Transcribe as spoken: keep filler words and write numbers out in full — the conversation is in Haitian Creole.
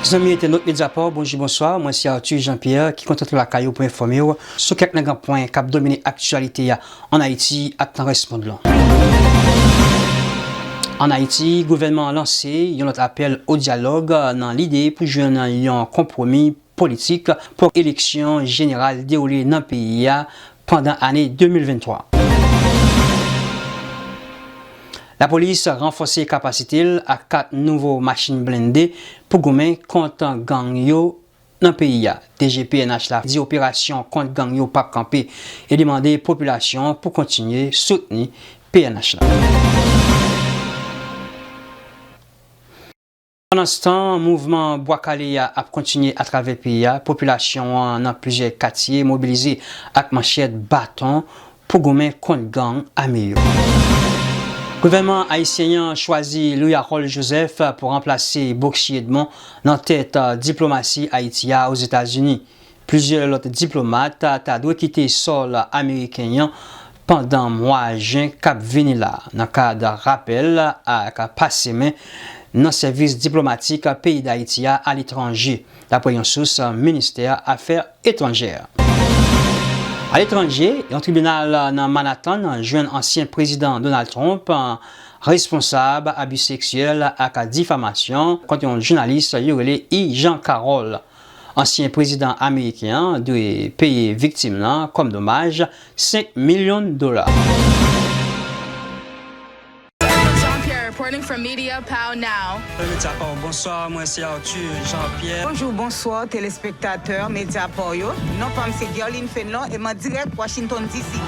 Zanmi entènot Mediaport, bonjou, bonswa. Mwen se Arthur Jean-Pierre ki kontan tou lakay ou pou enfòme w sou kèk nan gran pwen k ap domine aktyalite a ann Ayiti ak nan rès mond lan. Ann Ayiti, gouvènman an lanse yon lòt apèl o dyalòg nan lide pou jwenn yon konpwomi politik pou eleksyon jeneral dewoule nan peyi a pandan ane de mil venntwa. Lapolis ranfòse kapasite l ak kat nouvo machin blende pou goumen kont gang yo nan peyi a. D G P N H la di operasyon kont gang yo p ap kanpe e li mande popilasyon an pou kontinye soutni P N H la. Pandanstan, mouvman Bwa Kale a ap kontinye atravè peyi a. Popilasyon an nan plizyè katye mobilize ak manchèt, baton pou goumen kont gang ame yo. Gouvènman ayisyen an chwazi Louis Harold Joseph pou ranplase Bocchie Edmond nan tèt diplomasi Ayiti a Ozetazini. Plizyè lòt diplomat ta dwe kite sòl ameriken an pandan mwa jen k ap vini la, nan kad rapèl ak pase men nan sèvis diplomatik peyi Dayiti a aletranje, dapre yon sous ministè afè etranjè. Aletranje, yon tribinal nan Manhattan jwenn ansyen prezidan Donald Trump responsab abi seksyèl ak difamasyon kont yon jounalis yo rele E. Jean Carroll. Ansyen prezidan ameriken an dwe peye viktim nan kòm domaj senk milyon dola. Jean-Pierre reporting from Media Pow Now. Mwen Mediaport, bonswa, mwen se Arthur Jean-Pierre. Bonjou, bonswa, telespektatè Mediaport yo. Non pa m se Guerline Fenlon e m an dirèk Washington D C.